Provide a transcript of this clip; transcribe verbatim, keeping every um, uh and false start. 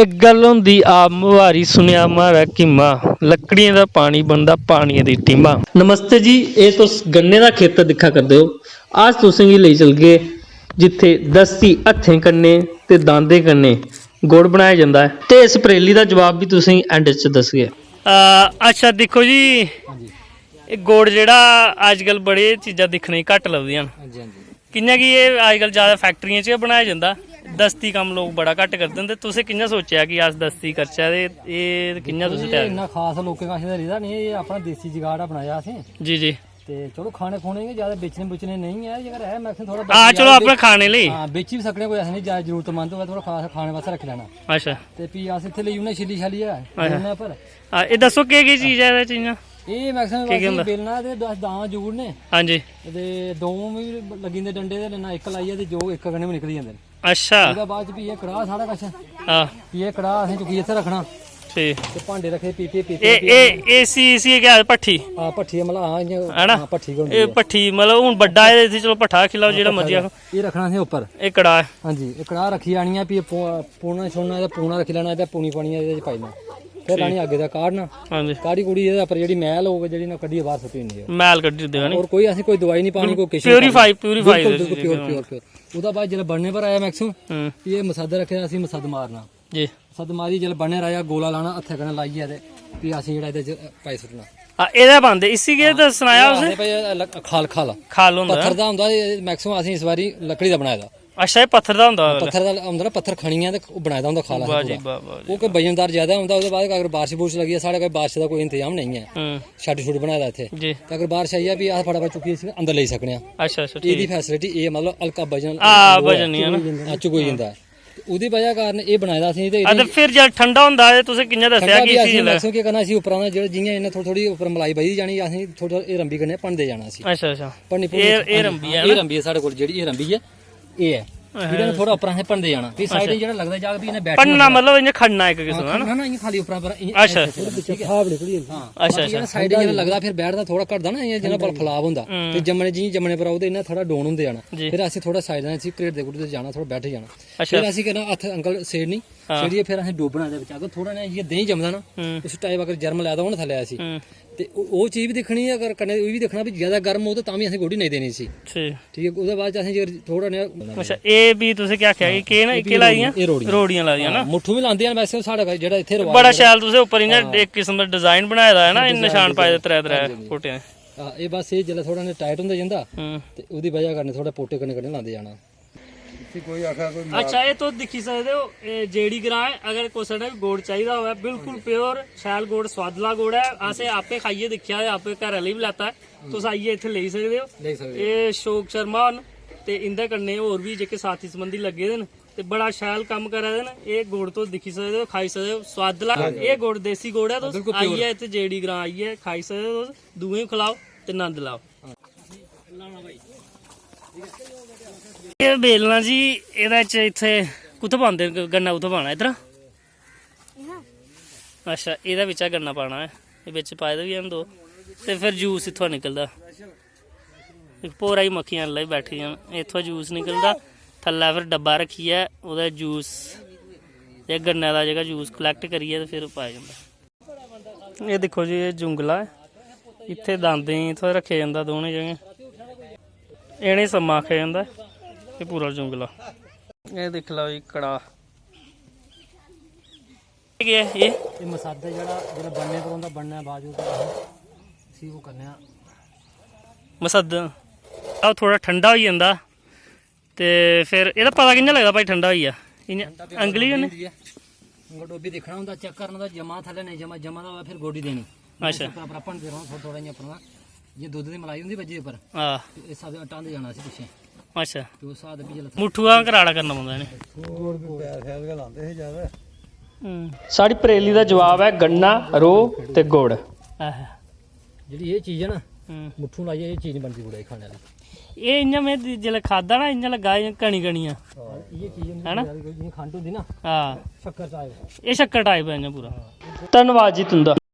गल्ल होंदी आप मुहारी, सुनेआ मारा किम्मा, लकड़ियें दा पानी बनदा पानियै दी टिम्मा। नमस्ते जी, एह् तुस गन्ने दा खेतर दिक्खा करदे ओ। अस तुसेंगी लेई चलगे जित्थै दस्ती हत्थें कन्नै ते दांदें कन्नै गुड़ बनाया जंदा ऐ, ते इस परेली दा जवाब बी तुसेंगी एंड च दसगे। अ, अच्छा, दिक्खो जी, एह् गुड़ जेह्ड़ा अजकल बड़े चीजां दिक्खने गी घट्ट लभदियां न। हां जी, हां जी। कि'यां कि एह् अजकल ज्यादा फैक्टरियें च गै बनाया जंदा, दस्ती कम्म लोक बड़ा घट्ट करदे न। ते तुसें कि'यां सोचेआ कि अस दस्ती करचै, ते एह् कि'यां तुसें जी, त्यार इन्ना खास लोकें कश ते रेह्दा निं, एह् अपना देसी जुगाड़ अपनाया असें। जी, जी। ते चलो, खाने खूने गै ज्यादा, बेचने बुचने नेईं ऐ, जेकर है मैक्सिमम थोह्ड़ा हां, बची चलो, जाए, अपने बे-, खाने लेई। हां, बेची बी सकने, कोई ऐसा निं, ज्यादा जरूरत मंद होऐ, थोह्ड़ा खास खाने वास्तै रक्खी लैना। अच्छा। ते फ्ही अस इत्थै लेई औने छिल्ली छालियै। अच्छा। गुड़ै पर। हां, एह् दस्सो, केह् केह् चीज ऐ एह्दे च इ'यां? एह् मैक्सिमम केह् केह् असें होंदा? बेलना ते दस दांद जोड़ने। हां जी। ते दो बी लग्गी जंदे डंडे दे, ना इक लाइयै ते जो इक कन्नै बी निकली जंदे न। अच्छा। ओह्दे बाद च फ्ही एह् कड़ाह् साढ़े कश। हां। फ्ही एह् कड़ाह् असें चुक्कियै इत्थै रक्खना। ठीक। ते भांडे रक्खे, पीपे, पीपे, एह्, पीपे। एह्, इसी, इसी केह् आखदे? भट्ठी? हां, भट्ठी, मतलब, हां, इ'यां, है ना? हां, भट्ठी गै होंदी एह् ऐ। भट्ठी, मतलब, हून बड्डा ऐ ते इसी चलो भट्ठा आक्खी लैओ, हां, जेह्ड़ा भट्ठा मर्जी गै। आखो। एह् रक्खना असें उप्पर। एह् कड़ाह् ऐ। हां जी, एह् कड़ाह् रक्खियै आनियै फ्ही पो-, पूना छोड़ना ते पूना रक्खी लैना ते पूनी पानियै एह्दे च पाई देना। फिर फिर? लानी अग्ग दा काढ़ना। हां जी। काढ़ी कूढ़ी एह्दे उप्पर जेह्ड़ी मैल होग, जेह्ड़ी ना कड्ढियै बाह्र सुट्टी ओड़नी ऐ। मैल कड्ढी ओड़दे, है नी? होर कोई असें कोई दवाई निं पानी, कोई किश निं प्योरीफाई, पानी। प्योरीफाई बिल्कुल, दे बिल्कुल, प्योर, प्योर, प्योर। ओह्दे बाद जिसलै बनने पर आया मैक्सिमम, हूं। फ्ही एह् मसद्द रक्खे दा असें मसद्द मारना। जी। मसद्द मारी जिसलै बनने पर आया, गोला लाना हत्थै कन्नै लाइयै ते फ्ही असें जेह्ड़ा एह्दे च पाई सुट्टना। हां, एह्दे पांदे, इसी केह् हां, दस-, सनाया एह् तुसें? आखदे भाई, एह् अलग खल, खल। खल होंदा। पत्थर दा होंदा, एह् मैक्सिमम असें इस बारी लकड़ी दा बनाए दा। अच्छा, एह् पत्थर दा होंदा? पत्थर दा होंदा ना, पत्थर खनियै ते ओह् बनाए दा होंदा खाला असें वाह जी, पूरा। वाह, वाह जी, ओह् कोई वाह। वजनदार ज्यादा होंदा, ओह्दे बाद अगर बारिश बुरिश लगी जा, साढ़े कोल बारिश दा कोई इंतजाम नेईं ऐ। हम्म। शैड शुड बनाए दा इत्थै। जी। ते अगर बारिश आई जा, फ्ही अस फटाफट चुक्कियै इसी अंदर लेई सकने आं। अच्छा, अच्छा, एह्दी ठीक। फैसिलिटी एह्, मतलब, हल्का वजन हां, लोड ऐ। वजन निं ऐ ना। हां, चुकोई जंदा ऐ। ते ओह्दी बजह कारण एह् बनाए दा असें, ते हां, ते एह्दी फिर जद ठंडा होंदा ऐ, तुसें कि'यां दस्सेआ ठंडा कि बी इसी असें जिसलै मैक्सिमम केह् करना, इसी उप्परा दा जेह्ड़ा, जि'यां इ'यां थोह्ड़ी, थोह्ड़ी उप्परा मलाई बधी जानी, असें थोह्ड़ा एह् रंबी कन्नै भनदे जाना इसी। अच्छा, अच्छा। भननी पौनी। एह्, एह् रंबी ऐ एह् ना? रंबी ऐ साढ़े कोल, जेह्ड़ी एह् रंबी ऐ। एह् ऐ। हां। एह्दे नै थोह्ड़ा उप्परा असें भनदे जाना। फ्ही साइड अच्छा। जेह्ड़ा लगदा जाग, फ्ही इ'यां बैठना भनना होंदा। मतलब इ'यां खड़ना इक किस्म दा, हां, है ना? खड़ना ना, इ'यां खाल्ली उप्परा, उप्परा इ'यां, अच्छा। इ'यां, इ'यां, इ'यां। हां। अच्छा, अच्छा। जेह्ड़ा साइड इ'यां लगदा, फिर बैठदा थोह्ड़ा घटदा ना, इ'यां जि'यां बल फलाव होंदा। हम्म। ते जम्मने, जि'यां जम्मने पर ओह्दे इ'यां थोह्ड़ा डाउन होंदे जाना। जी। फिर असें थोह्ड़ा साइड दा इसी घरेड़दे घुड़दे जाना, थोह्ड़ा बैठ जाना। अच्छा। फिर असें केह् करना, हत्थ अंकल सेड़नी, हां। सेड़ियै फिर असें डोबना एह्दे बिच। अगर थोह्ड़ा नेहा इ'यां देहीं जमदा ना, हम्म। उस टाइप अगर जर्म लै दा होऐ ना थल्लै असी, हम्म। ते ओ-, ओह् चीज बी दिक्खनी ऐ, अगर कन्नै एह् बी दिक्खना भी ज्यादा गर्म हो ते तां बी असें गोड्डी नेईं देनी इसी। ठीक। ठीक ऐ, ओह्दे बाद च असें जेकर थोह्ड़ा नेहा अच्छा, एह् भी तुसें केह् आखेआ कि हां, केह् ना, एह् भी केह् लाई दियां? रोड़ियां, एह् रोड़ियां। रोड़ियां लाई दियां हां, ना? मुट्ठू बी लांदे न वैसे साढ़े कश, जेह्ड़ा इत्थै रवाज बड़ा ऐ। शैल तुसें उप्पर इ'यां हां। इक किस्म दा डिजाइन बनाए दा ऐ ना, इ'यां डिजाइन नशान पाए दे त्रै त्रै हां जी, हां जी। पोटें दे। हां, एह् बस एह् जिसलै थोह्ड़ा नेहा टाइट होंदा जंदा हम्म। ते ओह्दी बजह कन्नै थोह्ड़ा पोटे कन्नै कन्नै लांदे जाना। इसी कोई आखै कोई मार- अच्छा, एह् तुस दिक्खी सकदे ओ, एह् जेड़ी ग्रां ऐ। अगर कुसै ने बी गुड़ चाहिदा होऐ, बिल्कुल प्योर शैल गुड़, सोआदला गुड़ ऐ। असें आपे खाइयै दिक्खेआ ते आपे घरै आह्ले बी लैता ऐ। तुस आइयै इत्थै लेई सकदे ओ। लेई सकदे ओ। एह् शोक शर्मा होर न ते इं'दे कन्नै होर बी जेह्के साथी संबंधी लग्गे दे न ते बड़ा शैल कम्म करा दे न। एह् गुड़ तुस दिक्खी सकदे ओ, खाई सकदे ओ, सोआदला। हां जी। एह् गुड़ देसी गुड़ ऐ, तुस बिल्कुल प्योर। आइयै इत्थै जेड़ी ग्रां आइयै खाई सकदे ओ तुस, दूएं गी खलाओ ते नंद लैओ। एह् बेलना जी, एह्दे च इत्थै कुत्थै पांदे न? गन्ना कुत्थै पाना? इद्धर? अच्छा, एह्दे बिच्चा गन्ना पाना ऐ। एह् बिच्च पाए दे बी हैन दो। ते फिर जूस इत्थुआं निकलदा। इक भोरा ही मक्खियां लग्गी बैठी दियां न। इत्थुआं जूस निकलदा। थल्लै फिर डब्बा रक्खियै ओह्दा जूस, एह् गन्ने दा जेह्का जूस कलैक्ट करियै ते फिर पाया जंदा। एह् दिक्खो जी, एह् जुंगला ऐ, इत्थै दांदें गी इत्थै रक्खेआ जंदा दौनें जगहें, इ'नें गी सम्मा आखेआ जंदा। एह् पूरा जुंगला, एह् दिक्खी लैओ जी, कड़ाह्। केह् ऐ एह्? एह् मसद्द ऐ जेह्ड़ा, जेह्ड़ा बनने पर होंदा, बनने दे बाद च अस इसी ओह् करने आं। मसद्द, ओह् थोह्ड़ा ठंडा होई जंदा। ते फिर एह्दा पता कि'यां लगदा भाई ठंडा होई गेआ? इ'यां ठंडा फ्ही अंगली कन्नै? होंदी ऐ। उंगल डोबी दिक्खना होंदा, चेक करना होंदा, जमा थल्लै नेईं जमा, जमा दा होऐ फिर गोड्डी देनी। अच्छा। उप्परा, उप्परा भनदे रौह्ना थोह्ड़ा, थोह्ड़ा इ'यां उप्परा, जि'यां दुद्ध दी मलाई होंदी बज्झी दी उप्पर। हां। ते इस स्हाबै दा टांदे जाना इसी पिच्छें। अच्छा। ते उस स्हाब दा फ्ही जिसलै मुट्ठू दा कराड़ा करना पौंदा इ'नें। होर बी पैर शैल गै लांदे हे ज्यादा। हम्म। साढ़ी परेली दा जवाब ऐ गन्ना, रोह् ते गुड़। आहा। जेह्ड़ी एह् चीज ऐ ना, हम्म। मुट्ठू लाइयै एह् चीज निं बनदी कुतै खाने आह्ली। एह् इ'यां में दि-, जिसलै खाद्धा ना, इ'यां लग्गा इ'यां कनी कनी आ। हां, इ'यै चीज होंदी है ना? जि'यां खंड होंदी ना, हां। शक्कर type। एह् शक्कर type ऐ इ'यां पूरा। हां। धन्नवाद जी तुं'दा।